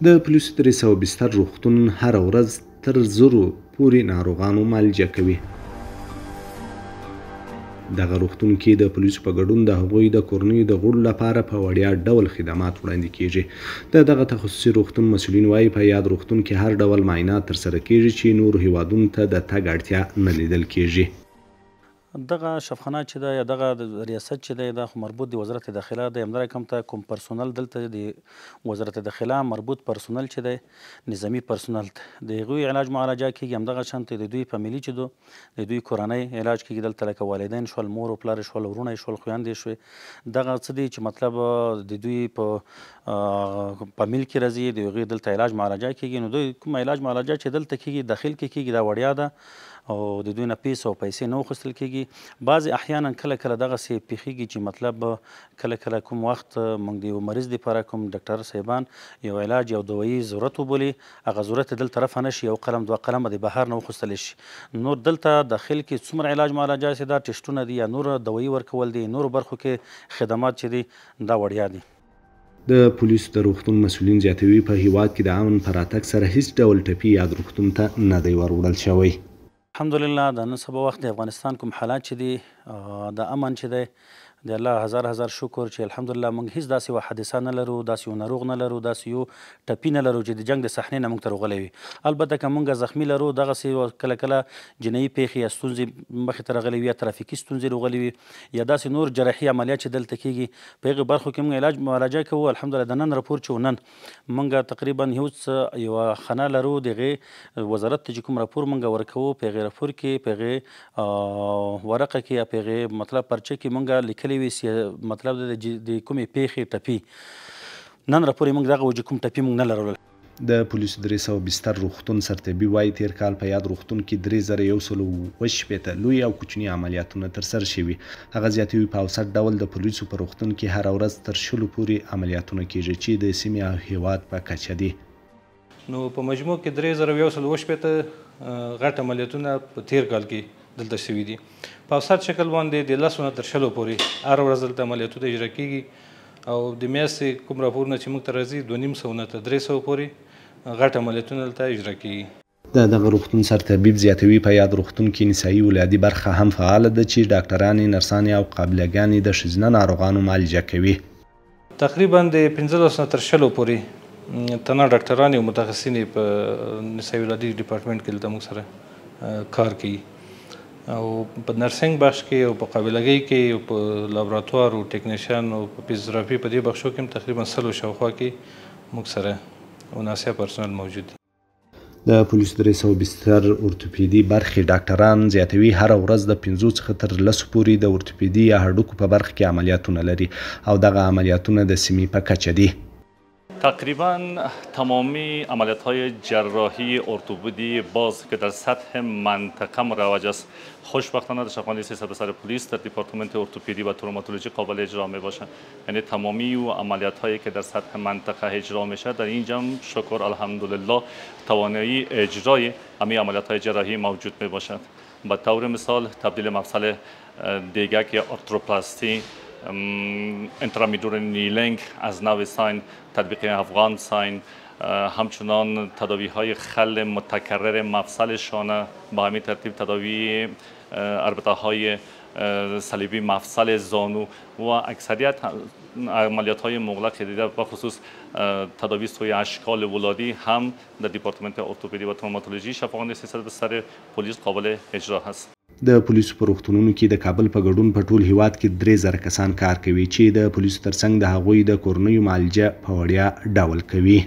د پولیسو 300 بستر روغتون هره ورځ تر 1000 پورې ناروغانو معالجه کوي. دغه روغتون کې د پولیسو په ګډون د هغوی د کورنیو د غړو لپاره په وړیا ډول خدمات وړاندې کیږي. د دغه تخصصي روغتون مسؤلین وایي، په یاد روغتون کې هر ډول معاینات ترسره کیږي چې نورو هیوادونو ته د تګ اړتیا نه لیدل کیږي. دغه شفخانه چې ده یا دغه ریاست چې دی، دا خو مربوط د وزارت داخله دی. همدارنګه کوم ته کوم پرسونل دلته د وزارت داخله مربوط پرسونل چې دی، نظامي پرسونل د هغوی علاج معالجه کېږي. همدغه شان ته د دوی فامیلي چې دو، د دوی کورنۍ علاج کېږي دلته، لکه والدین شول، مور او پلار شول، وروڼه یې شول، خویندې شوې. دغه څه دي چې مطلب د دوی په فامیل کې راځي، د هغوی دلته علاج معالجه کېږي. نو دوی کوم علاج معالجه چې دلته کېږي، داخل کې کېږي، دا وړیا ده او د دوی نه پیسې او پیسې نه اخیستل کېږي. بعضې احیانا کله کله دغسې پېښېږي چې مطلب کله کله کوم وخت موږ د یو مریض دپاره کوم ډاکټر صاحبان یو علاج یو دوایي ضرورت وبولي، هغه ضرورت یې دلته رفع نه شي، یو قلم دوه قلمه د بهر نه وخوستل شي. نور دلته داخل کې څومره علاج معالجه چې دا ټسټونه دي یا نور دوایي ورکول دي، نورو برخو کې خدمات چې دي، دا وړیا دي. د پولیسو د روغتون مسؤلین زیاتوي، په هیواد کې د امن په راتګ سره هیڅ ډول ټپي یاد روغتون ته نه دی وروړل شوی. الحمدلله، د نن سبا وخت د افغانستان کوم حالات چې دي، د امن چې دی، د الله هزار هزار شکر چې الحمدلله موږ هیڅ داسې یوه حادثه نه لرو، داسې یو ناروغ نه لرو، داسې یو ټپي نه لرو چې د جنګ د صحنې نه موږ ته راغلی وي. البته که موږ زخمي لرو، دغسې کله کله جنایي پېښې یا ستونزې مخې ته راغلي وي، یا ترافیکي ستونزې راغلي وي، یا داسې نور جراحي عملیات چې دلته کېږي، په هغې برخو کې موږ علاج معالجه کوو. الحمدلله، د نن راپور چې نن موږ تقریبا یو څه یوه خانه لرو، دغې وزارت ته چې کوم راپور موږ ورکوو، په هغې راپور کې، په هغې ورقه کې یا په هغې مطلب پرچه کې موږ لیکلي وي چې مطلب د کومې پېښې ټپي نن راپورې موږ دغه وجه کوم ټپي موږ نه لرل. د پولیسو 300 بستر روغتون سرطبي وایي، تېر کال په یاد روغتون کې 3167 لوی او کوچني عملیاتونه ترسره شوي. هغه زیاتوي، په اوسط ډول د پولیسو په روغتون کې هره ورځ تر 20 پورې عملیاتونه کیږي چې د سیمې او هیواد په کچه دي. نو په مجموع کې 3167 غټ عملیاتونه په تېر کال کې دلته شوي دي. په اوسط شکل باندې د 10 نه تر 20 پورې هره ورځ دلته عملیاتونه اجرا کیږي او د میاشتې کوم راپورونه چې موږ ته راځي، 250 نه تر 300 پورې غټ عملیاتونه دلته اجرا کیږي. د دغه روغتون سرطبیب زیاتوي، په یاد روغتون کې نسایي ولادي برخه هم فعاله ده چې ډاکټرانې، نرسانې او قابلهګانې د ښځینه ناروغانو معالجه کوي. تقریبا د 15 نه تر 20 پورې تنه ډاکټرانې او متخصصینې په نسایي ولادي ډپارټمنټ کې دلته موږ سره کار کوي او په نرسنګ بخش کې او په قابلګۍ کې او په لابراتوار او ټکنیشن او په فزیوتراپي، په دې بخشو کې هم تقریبا 100 شاوخوا کې موږ سره وناسیا پرسونل موجود دي. د پولیسو 300 بستر ارتوپیدي برخې ډاکټران زیاتوي، هره ورځ د 5 څخه تر 10 پورې د ارتوپیدي یا هډوکو په برخه کې عملیاتونه لري او دغه عملیاتونه د سیمې په کچه دي. تقریبا تمامی عملیات های جراحی ارتوپدی باز که در سطح منطقه مروج است، خوشبختانه در شفاخانه 300 بستر پلیس در دیپارتمنت ارتوپدی و تروماتولوژی قابل اجرا می باشد. یعنی تمامی و عملیات هایی که در سطح منطقه اجرا میشه، در اینجا شکر الحمدلله توانایی اجرای همه عملیات های جراحی موجود می باشد. به طور مثال تبدیل مفصل دیگک یا آرتروپلاستی، intramedullary nailing از نوع sign، تطبیق افغان sign، همچنان تداوی های خل متکرر مفصل شانه، با همین ترتیب تداوی اربطه های صلیبی مفصل زانو و اکثریت عملیات های مغلق دیده، به خصوص تداوی سوی اشکال ولادی هم در دیپارتمنت ارتوپدی و تروماتولوژی شفاخانه 300 بستر پلیس قابل اجرا هست. د پولیسو په روغتونونو کې د کابل په ګډون په ټول هیواد کې 3000 کسان کار کوي چې د پولیسو ترڅنګ د هغوی د کورنیو معالجه په وړیا ډول کوي.